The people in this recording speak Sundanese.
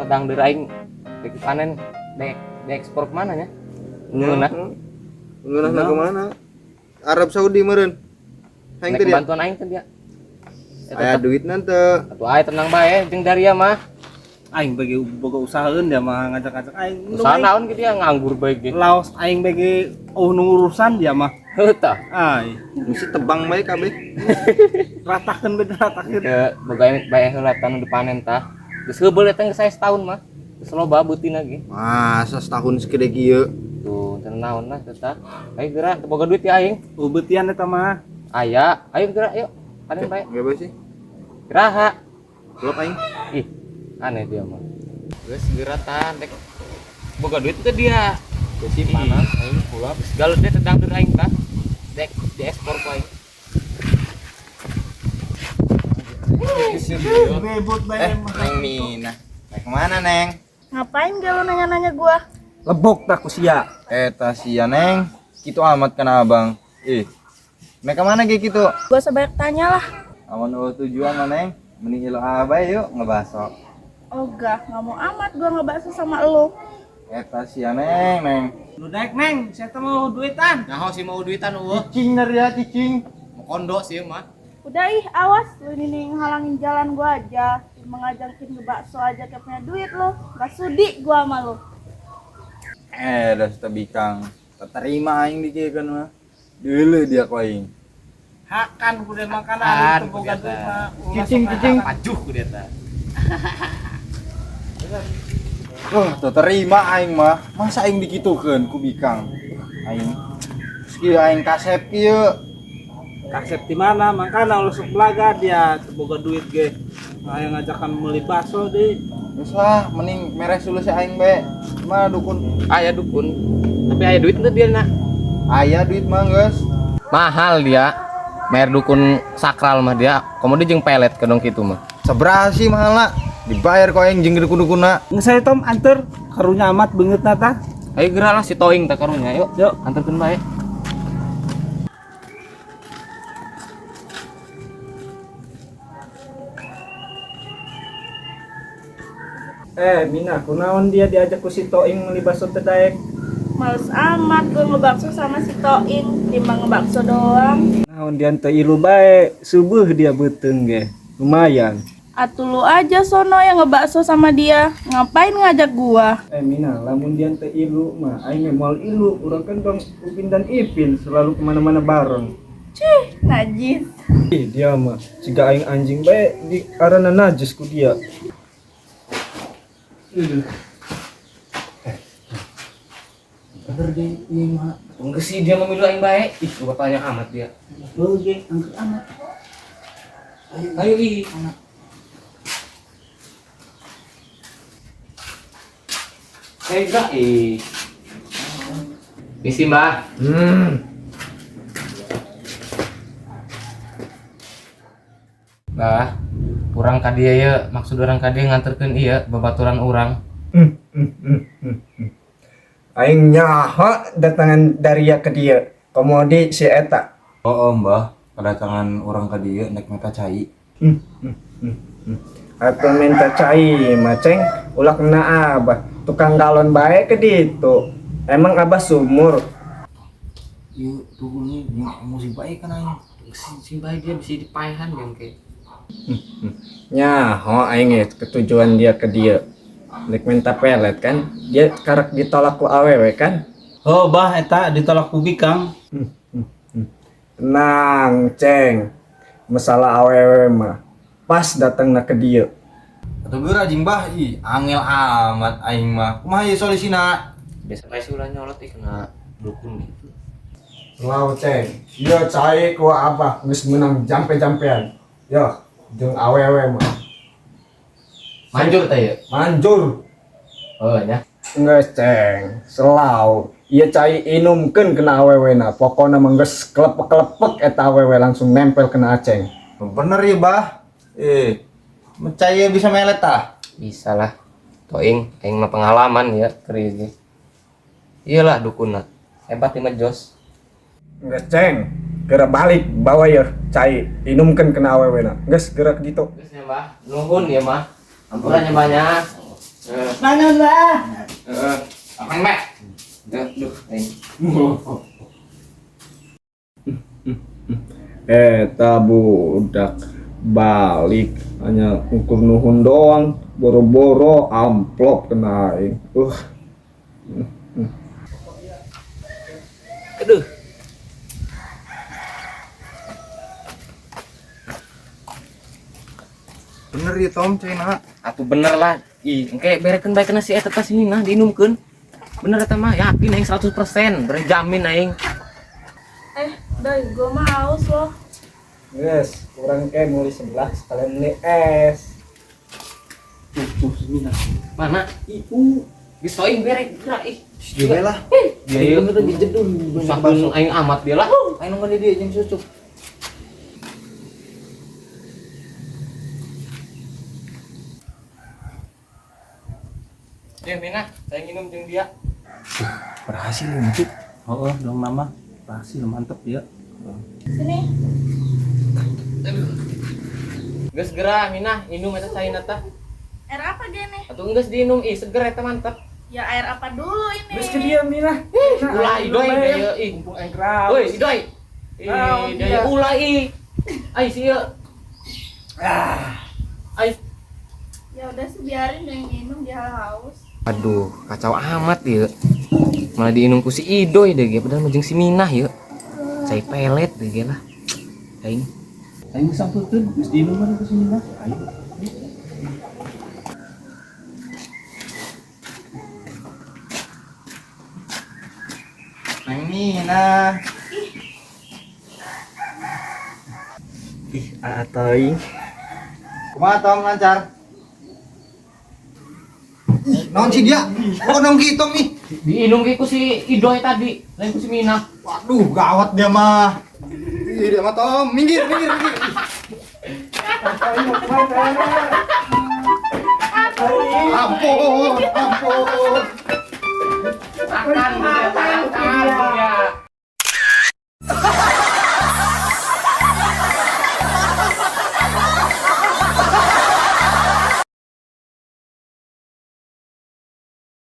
Dangdeur aing dek panen dek diekspor kemana nya? Ngeunah. Ngeunah ka mana? Arab Saudi meureun. Hayang Nek teh dia. bantuan aing teh dia. Eta Aya teh. duit teu. Atuh aing tenang bae jeung Daria mah. Aing bagi boga usahaeun dia mah ngajak-ngajak aing. Usaha naon gitu ya nganggur bae ge. Laos aing bagi oh nu urusan dia mah. Heuh tah. Ai, Mesti tebang bae kabeh. ratakeun bae ratakeun. Ke boga bae heula tah nu dipanen tah. Geus heubeul eta geus saya setahun mah. Geus loba beutina ge. Masa setahun segede kieu. Tuh, teu naon lah teh tah. Ayo geura teu boga duit ya aing. Ubeutian eta mah. Aya, ayo geura yuk. Panen bae. Enggak bae sih. Geraha. Blok aing. Ih, aneh dia mah. Geus geura tah dek boga duit teh dia. Besi panas aing pulak. Geus galut dia teh dangdeur aing tah. Dek diekspor ku aing. Ribut bae mah. Neng Mina. Naik kemana, Neng? Ngapain gak lu nanya-nanya gua? Lebok tak ku sia. Eta sia, Neng. Kitu amat kana abang. Ih. Naik kemana ge kitu? Gua sebanyak tanya lah. Awan eueuh tujuan mah, Neng. Mending ilu abai yuk ngebaso. Ogah, nggak mau amat gua ngebakso sama lu. Eta sia, Neng, Neng. Nu daek Neng, saya teh mau duitan. Nah, sih mau duitan eueuh. Cicing nar ya, cicing. Mau kondo sih mah. Udah ih, awas lu ini nih ngehalangin jalan gua aja. Mengajakin ngebakso aja kayak punya duit lu. Gak sudi gua sama lu. Eh, dah sudah bikang. Tak terima aing dikiekeun mah. Dulu dia ku aing. Hakan ku dia makan Hakan aing teu boga ku dia duit teh. mah. Cicing, cicing. Pajuh ku dia tah. Wah, tak terima aing mah. Masa aing dikitukeun ku bikang. Aing. Kieu aing kasep kieu. Kasep di mana? Makana ulah sok belaga dia teu boga duit ge. Hayang ngajakan meuli bakso deui. Geus lah, mending meres dulu si aing bae. Mana dukun? Aya dukun. Tapi aya duit teu dia nak. Aya duit mah geus. Mahal dia. Bayar dukun sakral mah dia. Komodo jeung pelet kedong kitu mah. Sabaraha sih mahalna? Dibayar ku aing jeung dukun-dukunna. Geus saya Tom anter karunya amat beungeutna tah. Ayo geura lah si toing tah karunya yuk. Yuk. Anterkeun bae. Eh, Mina, kunaon dia diajak ku si Toing meuli bakso teu daek? Males amat gua ngebakso sama si Toing. Timbang ngebakso doang. Naon dia teu ilu bae, subuh dia beuteung ge. Lumayan. Atuh lu aja sono yang ngebakso sama dia. Ngapain ngajak gua? Eh Mina, lamun dia teu ilu mah aing ge moal ilu, urang kan Bang Upin dan Ipin selalu kemana-mana bareng. Cih, najis. Ih, dia mah siga aing anjing bae di arana najis ku dia. Bener deh, iya mah. Enggak sih dia memilih aing bae. Ih, gua tanya amat dia. Heuh ge, angker amat. Ayo ih. Eh, enggak ih. Misi, Mbah. Mbah, urang ka dieu ye, maksud urang ka dieu nganterkeun ieu babaturan urang. Aing nyaho datangan dari ya ke dia. Komodi si eta. Oh, Mbah, kedatangan orang ka dieu nek meta cai. Atau minta cai maceng ulah kena abah tukang galon bae ke ditu. Emang abah sumur. Ieu tuh ini emosi bae kan aing. Si bae dia bisa dipaehan yang ke. Nyaho aing ge ketujuan dia ke dia. Nek minta pelet kan, dia karak ditolak ku awewe kan. Oh, bah eta ditolak ku bikang. Tenang, ceng. Masalah awewe mah pas datang na ke dia. Atuh geura jeung Bah, ih angel amat aing mah. Kumaha ieu solusina? Biasa bae sih ulah nyolot ih kena dukun gitu. Lau ceng, iya cai ku abah geus menang jampe-jampean. Yo, jeung awewe mah. Manjur teh ya? Manjur. Oh nya. Geus ceng, selau. Ieu cai inumkeun kena awewe na. Pokona mah geus kelepek-kelepek eta awewe langsung nempel kena aceng. Bener ya, Bah. Eh, cai bisa melet tah? Bisa lah. Toing, aing mah pengalaman ya keur ieu ge. Iyalah dukunna. Hebat ieu mah jos. Geus ceng, geura balik bawa ya cai inumkeun kena awewe na. Geus geura kitu. Geus nya, Mbah. Nuhun ya, Mah. Ampura nya banyak. Nanon lah. Heeh. Akang bae. Duh, aing. Eta budak balik hanya ukur nuhun doang boro-boro amplop kena aing. Aduh. Bener ya Tom, caina. Atuh bener lah. Ih, engke berekeun bae kena si eta tas ini nah diinumkeun. Bener eta mah, yakin aing 100%, berjamin aing. Doi, gua mah haus loh. Yes, kurang kayak mulai sebelah sekalian beli es. Tuh, Mina. Mana? Itu Geus toing berek gerak ih. Juga lah. Dia ieu bener dijedun. Susahkeun aing amat dia lah. Aing nunggu dia jeung susu. Ya Mina, saya nginum jeung dia. Berhasil ini tuh. Oh, dong mama. Berhasil mantep ya. Sini. Aduh. Geus geura Mina, inum eta caina tah. Air apa gini? Atuh geus diinum ih, seger eta mantep. Ya air apa dulu ini? Geus ke dia Mina. Ulah idoy daya ih. Mumpung aing kraus. Woi, idoy. Ih, Naon daya dia? ulah ih. Ai sia. Ah. Ai. Ya udah sih biarin dia yang minum dia haus. Aduh, kacau amat ya. Malah diinum ku si Idoy deh, ge. Padahal mah jeung si Minah ya. Cai pelet deh ge lah. Aing. Aing sampeukeun geus diinum mah ku si Mina. Ayo. Neng Mina. Ih, atoing. Kumaha Tom lancar? Ih, naon sih dia? Kok nong gitu nih? Diinum ge ku si Idoy tadi, lain ku si Minah. Waduh, gawat dia mah. Ih, dia mah Tom, minggir, minggir, minggir. Ampun, ampun. Makan.